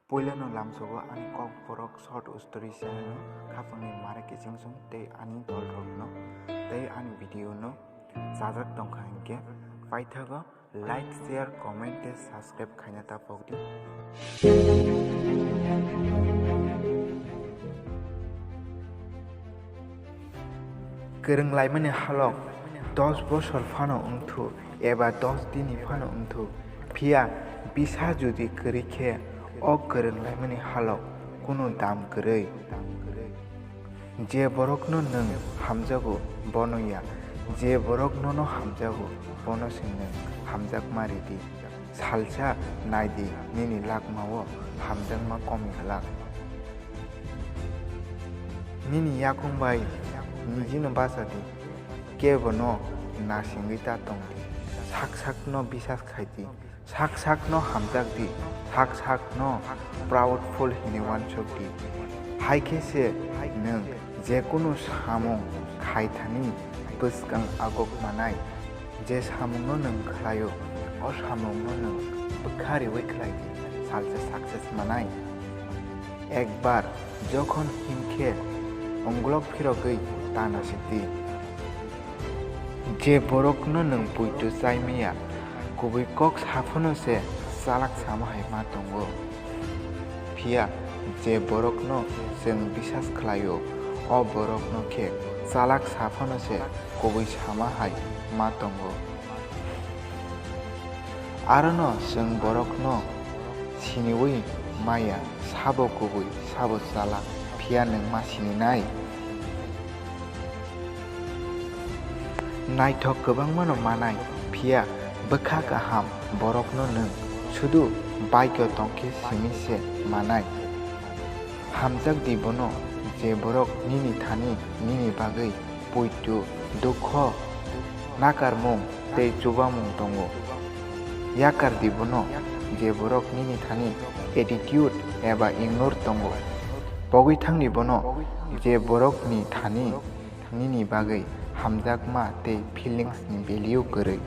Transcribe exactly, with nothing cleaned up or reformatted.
Puilano lamsogo ani Kokborok short story channel no khapangni mare kiching song tei ani dolrokno tei ani video no chajak tongkha hinkhe paithago like, share, comment tei subscribe khaina ta pokdi. Kwrwng laimani halok dos bosor phano wngthu eba dos dini phano wngthu, phiya bisa jodi kwrwi khe o kwrwng laimani halok kunu dam kwrwi. Je borokno nwng hamjago bono ya, je borok nono hamjago bono se nwng hamjakma ridi. Salsa naidi nini lakmao hamjakma komi glak. Nini yakung bai nijino bachadi, kebono nasingwi ta tongdi, sak sakno bisas khaidi, sak sakno hamjakdi, sak sakno proudful hinwi uansukdi. Hai khe se nwng jekunu samung khaithani bwskang agok manai. Je samungno nwng khlaio, o samungno nwng bwkha riwi khlaidi, salsa success manai. Ekbar jokhon himkhe onglok phirogwi tana sikdi. Je borokno nwng poito chai maya, kubui kok saphano se chalak sama hai ma tongo. Phiya je borokno chwng bisas khlaio, o borokno khe chalak saphano se kubui sama hai ma tongo. Arono chwng borokno siniwi maya, sabo kubui, sabo chalak, phiya nwng ma sininai? Naithok kwbangmano manai, phiya bwkha kaham borokno nwng sudu baikyo tongkhe simi se manai. Hamjakdi bono, je borok nini thani nini bagwi poito, dukho, nakarmung tei chubamung tongo. Yakardi bono, je borok nini thani attitude eba ignore tongo. Pogwi thangdi bono, je borokni thani nini bagwi hamjakma tei feelings ni value kwrwi.